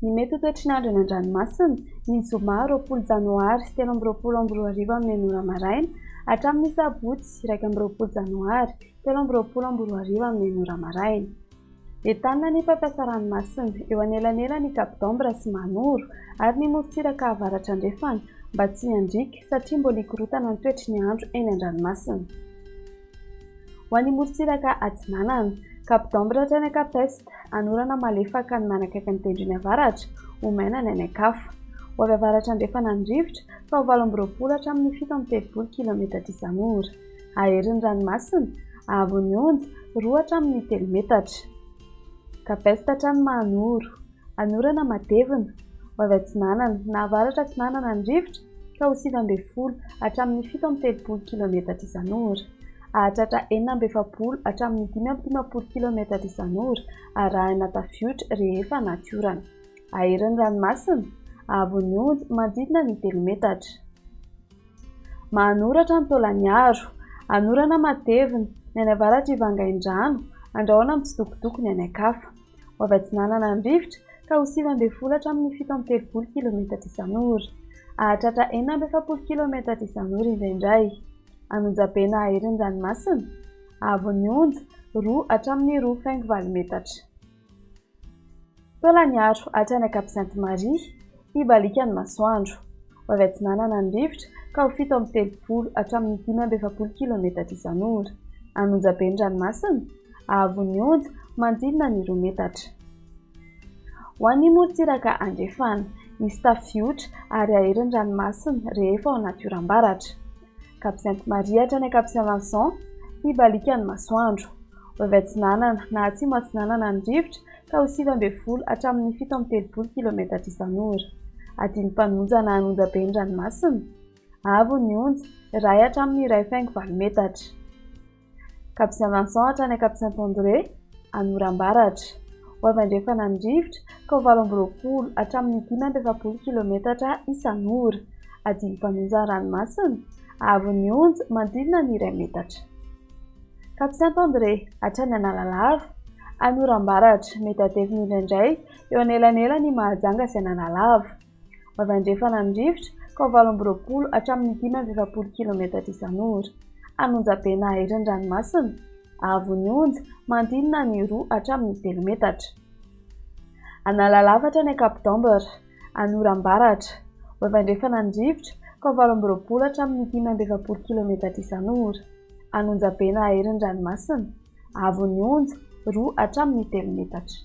Ny mety ho toetry ny andro eny an-dranomasina, ny zoma 20 janoary 2023 amin'ny enina ora maraina hatramin'ny sabotsy 21 janoary 2023 amin'ny enina ora maraina. Entanina ny mpampiasa ranomasina eo anelanelan'i Cap d'Ambre sy Mahanoro ary ny morontsiraka avaratra andrefana mba tsy hiandriaka satria mbola hikorontana ny toetry ny andro eny an-dranomasina. Ho an'ny morontsiraka atsinanana, Cap d'Ambre hatrany Cap Est, anorana malefaka ny manakaiky ny tendrony avaratra, ho maina ny any an-kafa. Ho avy avaratra andrefana ny rivotra fa ho 28 hatramin'ny 37 kilometatra isan'ora. Hahery ny ranomasina, haavon'ny onja, 2 hatramin'ny 3 metatra. Cap Est hatrany Mahanoro, anorana matevina, ho avy atsinanana na avaratra atsinanana ny rivotra ka ho 19 hatramin'ny 37 kilometatra isan'ora. Hahatratra 46 hatramin'ny 55 kilometatra isan'ora arahina tafiotra rehefa anaty orana. Hahery ny ranomasina, haavon'ny onja manodidina ny 3 metatra. Manoratra ny Taolagnaro. Anorana matevina, ny any avaratr'i Vangaindrano, andrahona mitsitokotoko ny any an-kafa. Ho avy atsinanana ny rivotra ka ho 19 hatramin'ny 37 kilometatra isan'ora. Hahatratra 46 kilometatra isan'ora indraindray. An'Onjabe na hahery ny ranomasina. Haavon'ny onja, 2 hatramin'ny roa faingo valo metatra. Taolagnaro hatrany Cap Sainte Marie, hibaliaka ny masoandro. Ho avy atsinanana ny rivotra ka ho 37 hatramin'ny 45 kilometatra isan'ora. An'Onjabe ny ranomasina, haavon'ny onja manodidina ny 2 metatra. Ho an'ny morontsiraka andrefana, hisy tafiotra ary hahery ny ranomasina rehefa ao anaty oram-baratra. Cap Sainte Marie hatrany Cap Saint Vincent, hibaliaka ny masoandro. Ho avy atsinanana na atsimo atsinanana ny rivotra ka ho 19 hatramin'ny 37 kilometatra isan'ora. Adin'ny-mpanonja na an'onjabe ny ranomasina. Avo ny onja, iray hatramin'ny iray faingo valo metatra. Cap Saint Vincent hatrany Cap Saint André, Anorambaratra. Ho avy andrefana ny rivotra ka ho 28 hatramin'ny 45 kilometatra isan'ora. Adin'ny-mpanonja ny ranomasina. Avo ny onja, manodidina ny iray metatra. Cap Saint André hatrany Analalava, Anorambaratra, mety hatevina indraindray eo anelanelan' i Mahajanga sy Analalava. Ho avy andrefana ny rivotra ka ho 28 hatramin'ny 45 kilometatra isan'ora. An'Onjabe na hahery ny ranomasina, haavon'ny onja manodidina ny 2 hatramin'ny 3 metatra. Analalava hatrany Cap d'Ambre, Anorambaratra, ho avy andrefana ny rivotra ka ho 28 hatramin'ny 45 kilometatra isan'ora. An'Onjabe na hahery ny ranomasina, haavon'ny onja, 2 hatramin'ny 3 metatra.